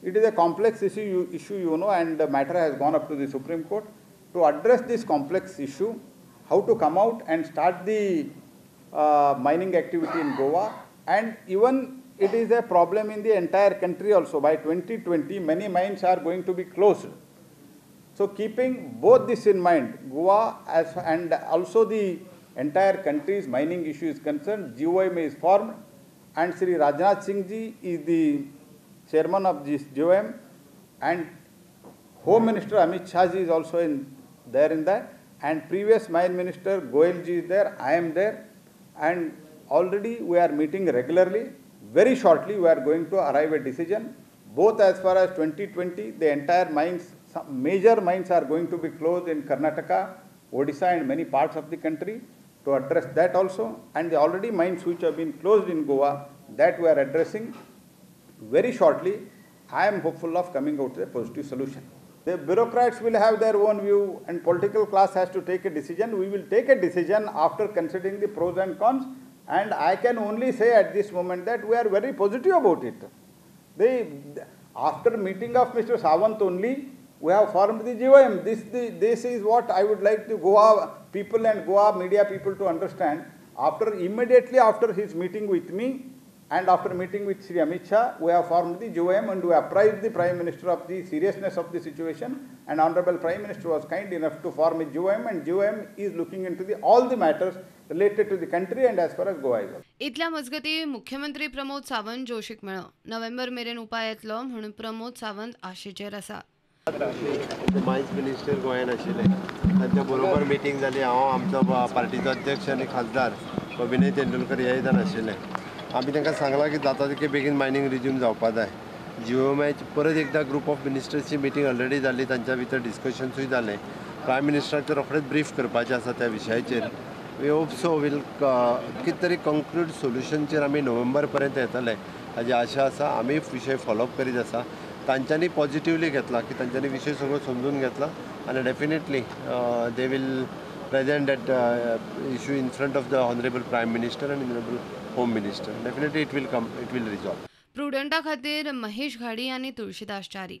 It is a complex issue, you know, and the matter has gone up to the Supreme Court. To address this complex issue, how to come out and start the mining activity in Goa, and even it is a problem in the entire country also. By 2020, many mines are going to be closed. So keeping both this in mind, Goa as and also the entire country's mining issue is concerned, GOM is formed, and Sri Rajnath Singh ji is the chairman of this GOM, and Home Minister Amit Shah ji is also in there in that, and previous Mine Minister Goel ji is there, I am there, and already we are meeting regularly. Very shortly we are going to arrive at a decision, both as far as 2020, the entire mines, some major mines are going to be closed in Karnataka, Odisha and many parts of the country, to address that also, and the already mines which have been closed in Goa, that we are addressing very shortly. I am hopeful of coming out with a positive solution. The bureaucrats will have their own view and political class has to take a decision. We will take a decision after considering the pros and cons, and I can only say at this moment that we are very positive about it. After meeting of Mr. Sawant only, we have formed the GOM. This is what I would like the Goa people and Goa media people to understand. Immediately after his meeting with me and after meeting with Sri Amit Shah, we have formed the GOM and we apprised the Prime Minister of the seriousness of the situation, and Honorable Prime Minister was kind enough to form a GOM, and GOM is looking into all the matters related to the country and as far as Goa is. इतल्या मजगती मुख्यमंत्री प्रमोद सावंत जोशीक मेळ्ळो. नोव्हेंबर मेरेन उपाय येतलो म्हणून प्रमोद सावंत आशेचेर आसा. Mines minister गोंयान आशिल्ले, तांच्या बरोबर मिटींग जाली. हांव, आमचो पार्टीचो अध्यक्ष आनी खासदार विनय तेंडुलकर हे जाण आशिल्ले. आमी तांकां सांगलां की जाता तितके बेगीन मायनींग रिज्यूम जावपा जाय. जीओएमआयची परत एकदां ग्रुप ऑफ मिनिस्टर्सची मिटींग ऑलरेडी जाली, तांच्या भितर डिस्कशन्सूय जालें. प्रायम मिनिस्टराक तर रोखडेच ब्रीफ करपाचें आसा त्या विशयाचेर. We hope so we'll कितें तरी कंक्लूड सोल्युशनचेर आमी नोव्हेंबर पर्यंत येतले हाजी आशा आसा. आमी विशय फॉलोअप करीत आसा. तांच्यांनी पॉजिटिवली घेतला की तांच्यांनी विशय सगळो समजून घेतला आनी definitely they will present that issue in front of the honourable prime minister and honourable home minister. Definitely it will come, it will resolve. प्रुडंटा खातीर महेश घाडी आनी तुळशीदास च्यारी.